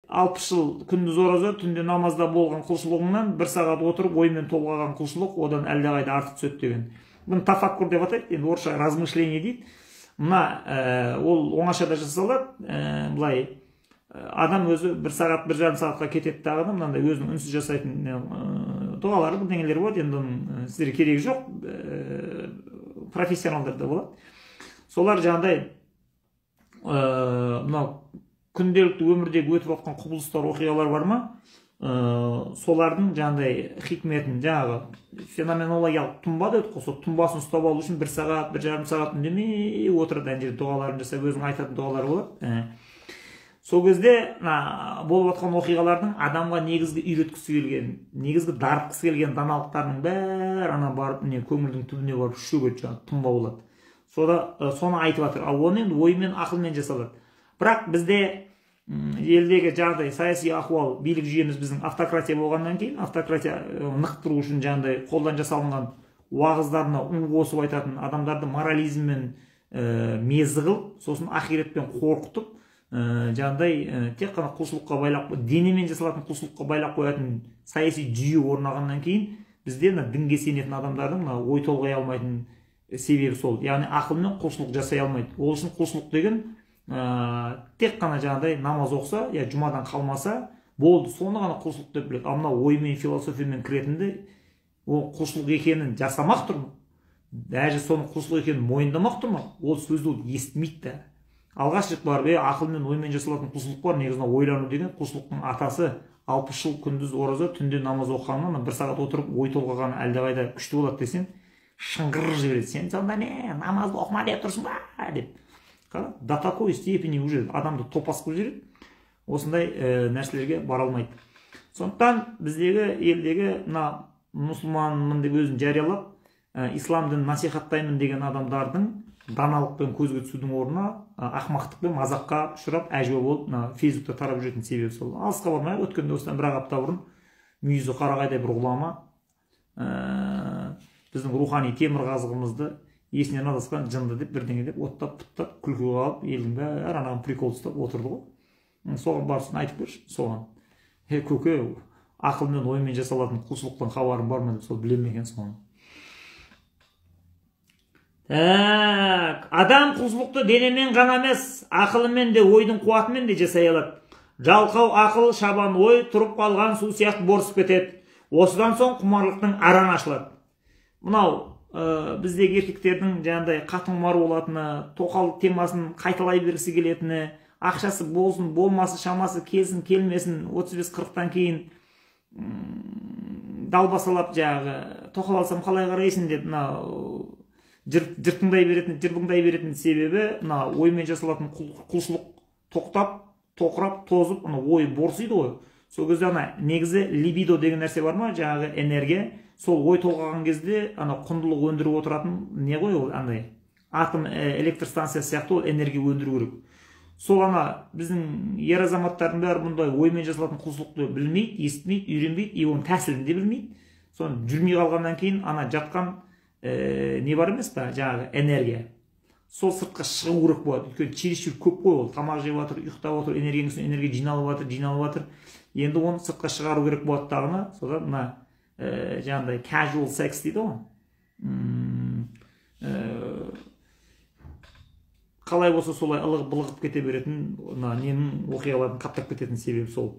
60 жыл күндіз ораза, түнде намазда болған құлшылығыңнан бір сағат отырып оймен толғаған құлшылық одан әлдеқайда артық түседі деген. Бұны тафаккур деп атайды, енді орысша размышление дейді. Мына ол оңашада жасалады, былай адам өзі бір сағат, 1,5 сағатқа кетеді дағы да, мынандай өзінің үнсіз жасайтын дұғалары, бірдеңелері болады. Енді оның сіздерге керегі жоқ, профессионалдарда болады. Солар жаңағыдай мынау күнделікті өмірдегі өтіп жатқан құбылыстар, оқиғалар бар ма, солардың жаңағыдай хикметін, жаңағы феноменологиялық тұнба дедік қой, сол тұнбасын ұстап алу үшін бір сағат, 1,5 сағат үндемей отырады, ана жерде дұғаларын жасап, өзінің айтатын дұғалары болады. Сол кезде мына болып жатқан оқиғалардың адамға негізгі үйреткісі келген, негізгі дарытқысы келген даналықтарының бәрі ана барып не көңілдің түбіне барып шөгеді, жаңағы тұнба болады. Сода соны айтып жатыр. Ал оны енді оймен, ақылмен жасалады. Бірақ бізде елдегі жағдай, саяси ахуал, билік жүйеміз біздің автократия болғаннан кейін, автократия нықтыру үшін жаңағыдай қолдан жасалынған уағыздарына у қосып айтатын, адамдарды морализммен мезі қылып, сосын ақиретпен қорқытып, жаңағыдай тек қана құлшылыққа байлап, денемен жасалатын құлшылыққа байлап қоятын саяси жүйе орнағаннан кейін бізде мына дінге сенетін адамдардың мына ой толғай алмайтын себебі сол. Яғни ақылмен құлшылық жасай алмайды. Ол үшін құлшылық деген тек қана жаңағыдай намаз оқыса, я жұмадан қалмаса болды, соны ғана құлшылық деп біледі. Ал мына оймен, философиямен кіретінді ол құлшылық екенін жасамақ тұрма, даже соның құлшылық екенін мойындамақ тұрма, ол сөзді ол естімейді да. Алғаш рет барып, ақылмен, оймен жасалатын құлшылық бар, негізі ойлану деген құлшылықтың атасы. 60 жыл күндіз ораза, түнде намаз оқығаннан бір сағат отырып ой толғаған әлдеқайда күшті болады десең, шыңғырып жібереді. Сен сонда не, намазды оқыма деп тұрсың ба деп. До такой степени уже адамды топас қылып жібереді. Осындай нәрселерге бара алмайды. Сондықтан біздегі елдегі мына мұсылманмын деп өзін жариялап, ислам дінін насихаттаймын деген адамдардың даналықпен көзге түсудің орнына ақымақтықпен мазаққа ұшырап, әжуа болып мына фейсбукта тарап жүретін себебі сол. Алысқа бармай, өткенде осыдан бір ақ апта бұрын мүйізі қарағайдай бір ғұлама біздің рухани темір қазығымызды есінен адасқан жынды деп бірдеңе деп оттап пұттап күлкіге қалып, елдің бәрі анаған прикол ұстап отырды ғой. Соған барсын айтып көрші, соған. Е, көке, ақылмен, оймен жасалатын құлшылықтан хабарың бар ма деп, сол біле ме екен соны. Так, адам құлшылықты денемен ғана емес, ақылымен де, ойдың қуатымен де жасай алады. Жалқау ақыл, шабан ой тұрып қалған су сияқты борсып кетеді. Осыдан соң құмарлықтың араны ашылады. Мынау біздегі еркектердің жаңағыдай қатын құмар болатыны, тоқал темасын қайталай бергісі келетіні, ақшасы болсын, болмасын, шамасы келсін, келмесін, 35-40-тан кейін далбасалап жаңағы тоқал алсам қалай қарайсың деп мына жыртыңдай беретін, жырбыңдай беретін себебі мына оймен жасалатын құлшылық тоқтап, тоқырап, тозып, ана ой борсиды ғой. Сол кезде ана негізі либидо деген нәрсе бар ма, жаңағы энергия, сол ой толғаған кезде ана құндылық өндіріп отыратын не ғой ол, андай атом электр станциясы сияқты ол энергия өндіру керек. Сол ана біздің ер азаматтардың бәрі бұндай оймен жасалатын құлшылықты білмейді, естімейді, үйренбейді, и оның тәсілін де білмейді. Соны жүрмей қалғаннан кейін ана жатқан не бар емес па, жаңағы энергия, сол сыртқа шығу керек болады. Өйткені чересчур көп қой ол, тамақ жеп жатыр, ұйықтап отыр, энергияның үстіне энергия жиналып жатыр, жиналып жатыр. Енді оны сыртқа шығару керек болады дағыны. Содан мына жаңағыдай casual sex дейді ғой, қалай болса солай ылығып былығып кете беретін мына ненің, оқиғалардың қаптап кететін себебі сол.